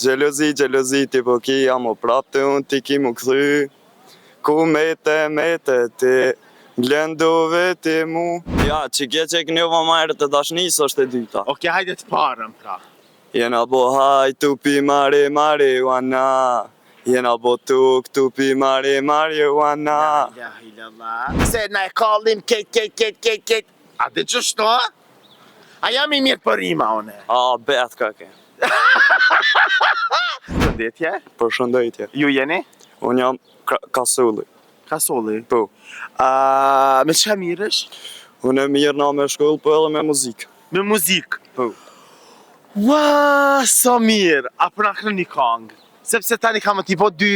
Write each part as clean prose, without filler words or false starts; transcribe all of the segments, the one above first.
Xhelozi, xhelozi ti po ki, amo prap te unë ti ki mu kthy Ku mete, mete ti M'lëndove ti mu Ja, që kje që e knova ma herët të dashnisë është e dyta Okej, hajde të parën pra. Jena bo haj tu pi mari marijuana Jena bo tuk tu pi mari marijuana La ilaha illallah. Se na e kallim kejt kejt kejt kejt kejt. A di qështu a? A jam i mirë për rima une? A, bet ka ke. Përshëndetje. Përshëndetje. Ju jeni? Unë jam Kasolli. Kasolli? Po. A, me çka mirresh? Unë mirrna me shkollë, po edhe me muzikë. Me muzikë? Po. Ua, sa mirë! A po na knon një kangë? Sepse tani kam me t'i bo dy,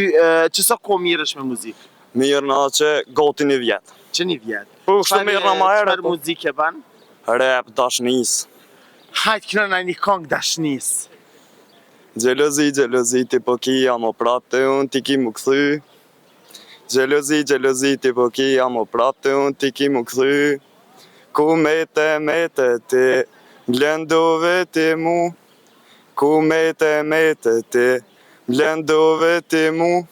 që sa kohë mirresh me muzikë? Mirrna që gati një vjet. Që një vjet. Po, kështu mirrna ma herët. Çfarë po. muzike ban? Rap, dashnisë. Hajt knona një kangë dashnisë. Xhelozi, xhelozi ti po ki, amo prap te unë ti ki mu kthy. Xhelozi, xhelozi ti po ki, amo prap te unë ti ki mu kthy. Ku mete, mete ti, m'lëndove ti mu. Ku mete, mete ti, m'lëndove ti mu.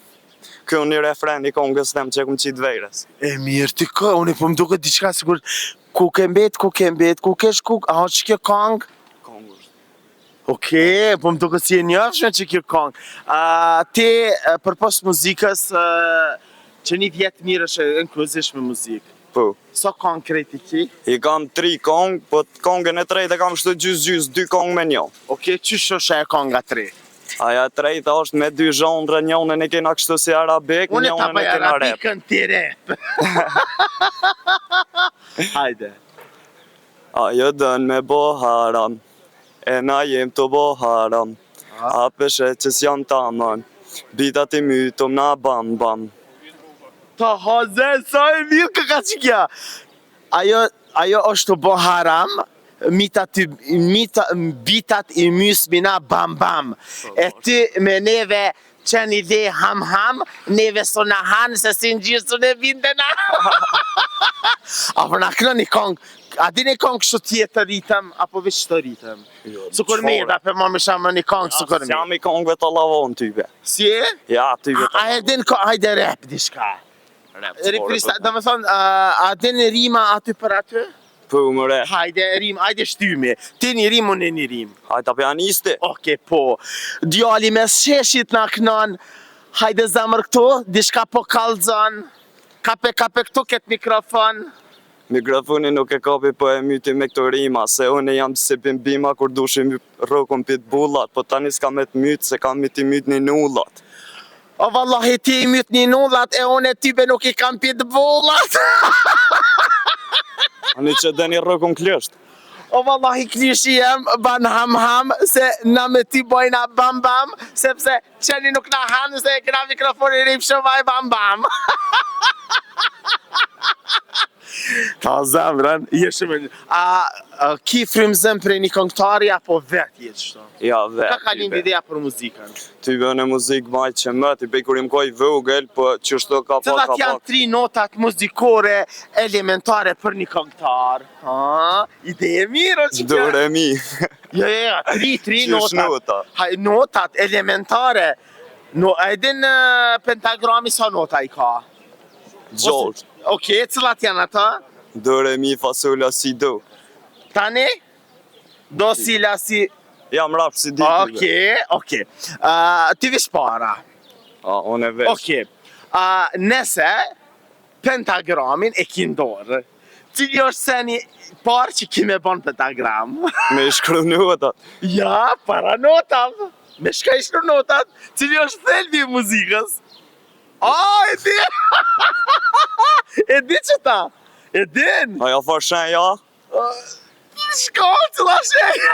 Ky një refren i kongës tem që e kum qitë verës. E mirë ti kë, unë po më duket diçka sikur ku ke mbet, ku ke mbet, ku ke shku, a është kjo kangë? Kongë është. Okej, po më duket si e njohshme që kjo kangë. A, ti përpos muzikës që një vjet mirresh inkluzivisht me muzikë. Po. Sa kangë krejt i ki? I kam tri kongë, po kongën e tretë e kam kështu gjys gjys, dy kongë me një. Okej, qysh është ajo konga tre? Aja e treta është me dy zhanre, njënën e kena kështu si arabik, Unë ta njënën bëj e kena rap. arabikën ti rap. Hajde. Ajo dën me bo haram, e na jem tu bo haram. A pe sheh që s'jam tamon, bitat i mytum na bam bam. Ta haze, sa e mirë kë ka që kja. Ajo, ajo është tu bo haram, mitat, i- mita, bitat i mysmi na bam bam. E ti me neve qeni le ham ham, neve s'na han se si ngjirë s'u ne binde na. Apo na knon një kongë, a di një kongë kështu tjetër ritëm, apo veç të ritëm? Jo, Sikur me, da pe ma me shamë një kongë sikur me. S'jam i kongëve të lavon tybe. Si e? Ja, tybe të A e din ko, hajde rap diçka. Rap, Rip freestyle, do me thonë, a, a din rima aty për aty? Po, më re. Hajde rim, hajde shtymi. Ti një rim, unë një rim. Hajde, apo janë isti? Oke, po. Djali mes sheshit na knon. Hajde zemër këtu, diçka po kallzon. Kape, kape këtu këtë mikrofon. Mikrofoni nuk e kapi po e myti me këto rima Se unë jam si bim bima kur dushim rrokun pitbullat Po tani s'ka me të myt se kam me t'i myt një nullat O vallahi ti i myt një nullat e unë e tybe nuk i kam pitbullat. Ani që deni rrokun klysht O vallahi klyshi jem ban ham ham se na me ty bojna bam bam sepse qeni nuk na han se e kena mikrofonin rip shumë aj bam bam. Ta zemrën, je shumë e- A, a ki frymëzim prej një këngëtari apo vet je qështu? Ja vet Ka ka lind tybe. ideja për muzikën? Tybe në muzikë maj që më Ti bej kur jam ko i vogël Po qështu ka pa Cilat ka pa janë tri notat muzikore elementare për një këngëtar? Ha, ide e mirë o që kjo? Do re mi Jo, jo, jo, tri, tri Qysh notat. nota Haj, notat elementare. No, a e din eh, pentagrami sa nota i ka? Gjort Okej, cilat janë ata? Do re mi fa sol la si do Tani? Do si la si... Jam rap si di tybe Okej, okej. Uh, ti vish para. A, unë e vesh Okej. Uh, nëse pentagramin e ki n'dorë, cili është seni parë që ki me bon pentagram? Me i shkru notat Ja, para notave. Me shka i shkru notat, cili është thelbi i muzikës? A, e di! e di që ta? E din? Ajo farë shenja Shko, cila sheja?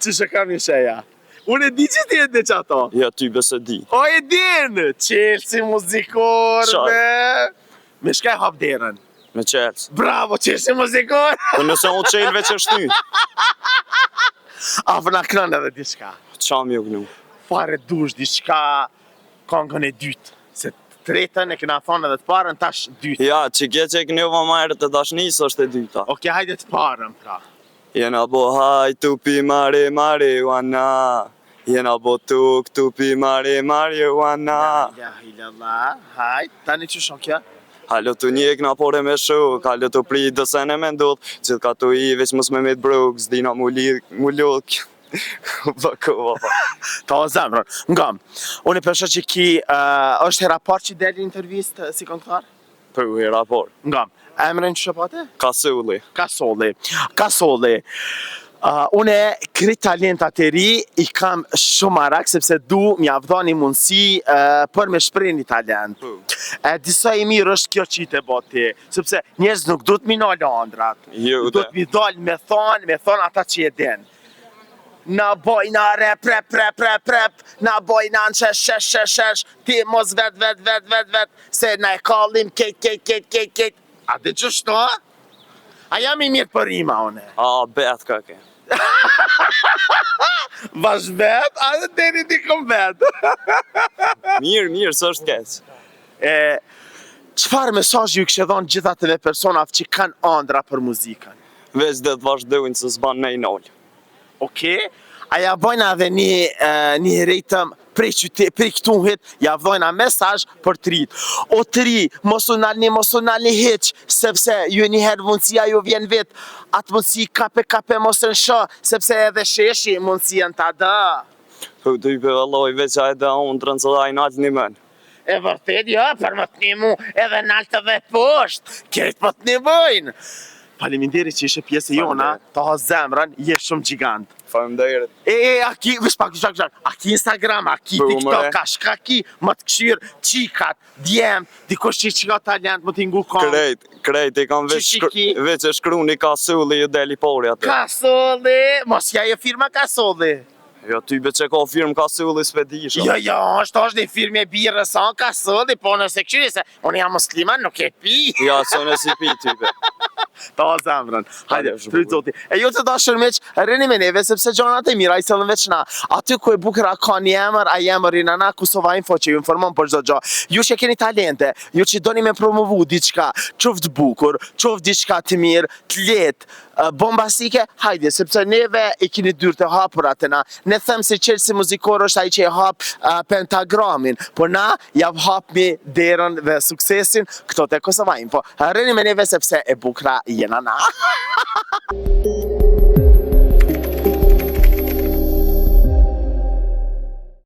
Që shë kam një sheja? Unë e di që ti e di që ato. Ja tybe se di O e din! Çelësi muzikor, Qa? me! Me shka e hap derën? Me qelës Bravo, çelësi muzikor! Po nëse unë qelë veç e shty A po na knon edhe diçka. Qa mi u knu Fare dush diçka kongën e dytë. Se të tretën e kena thonë edhe të parën, tash dytë. Ja, që kje që e knova ma herët të dashnisë është e dyta Okej, hajde të parën pra. Jena bo haj tu pi mari marijuana. Jena bo tuk tu pi mari marijuana. La ilaha illallah. Hajt, tani qysh o kjo? Halo tu njek na pore me shok, halo tu prit do sene me ndodh, gjithë ka tu i veç mos me met bruk, s'dina mu lidh, mu lodh. Bllokova pa. Ta o zemrën. Ngam. Unë po shoh që ki, uh, është hera parë që del në intervistë si këngëtar? Po hera parë. Ngam. Emrin qysh e pate? Kasolli. Kasolli. Kasolli. Uh, une krejt talentat e ri i kam shumë marak sepse du m'ja dha një mundësi uh, për me shpreh një talent. Po. E di sa i mirë është kjo që je bo ti, sepse njerëz nuk duhet mi nalë andrat. Jo, duhet mi dalë me thonë, me thonë ata që e din. Na bojna rep, rep, rep, rep, rep, na bojna në shesh, shesh, shesh, shesh, ti mos vet, vet, vet, vet, vet, se na e kallim kejt, kejt, kejt, kejt, kejt. A di qështu, a? A jam i mirë për rima, une? A, bet ka ke. Bash bet, a dhe deri di kom bet. Mirë, mirë, s'është keq. E, çfarë mesazhi ju kishe dhonë gjithë atyre personave që kanë andra për muzikën? Veç dhe të vazhdojnë se s'ban me i nalë. Ok, a ja bojna edhe një, një ritëm prej qyte, prej këtuhit, ja dhojna mesazh për të rit. O të ri, mos u nalni, mos u nalni hiq, sepse ju një herë mundësia ju vjen vit, atë mundësi kape kape mos e lsho, sepse edhe sheshi mundësinë ta do. Po ty pe valloj veç a e do ëndrrën se ai nalt nimon. E vërtet jo, për më të nimu edhe nalt edhe poshtë, krejt po të nimojnë. Faleminderit që ishe pjesë e jona, ta ha zemrën, je shumë gjigant. Faleminderit. E, e, a ki, veç pak, veç pak, veç pak, a ki Instagram, a ki TikTok, a shka ki, më të kqyrë, qikat, djem, dikush që që ka talent, më t'i ngu kam. Krejt, krejt, i kam veç, veç e shkruni Kasolli, ju del i pari aty. Kasolli, mos ja je firma Kasolli. Jo, ty be që ka firmë Kasolli s'pe di shumë. Jo, jo, është është një firmë e birrës, a Kasolli, po nëse kqyri se unë jam musliman, nuk e pi. Jo, se unë si pi ty be. Ta ha zemrën. Hajde, t'rujt zoti. E ju të dashur miq, rrini me neve sepse gjanat e mira i sjellëm veç na. Aty ku e bukura ka një emër, ai emër jena na Kosova Info që ju informon për çdo gjë. Ju që keni talente, ju që doni me promovu diçka, qoftë bukur, qoftë diçka të mirë, të lehtë, bombastike, hajde, sepse neve i kini dyert e hapura te na. Ne them se çelësi muzikor është ai që e hap uh, pentagramin, por na ja hapmi derën dhe suksesin këto te Kosova Info. Rrini me neve sepse e bukra jena na.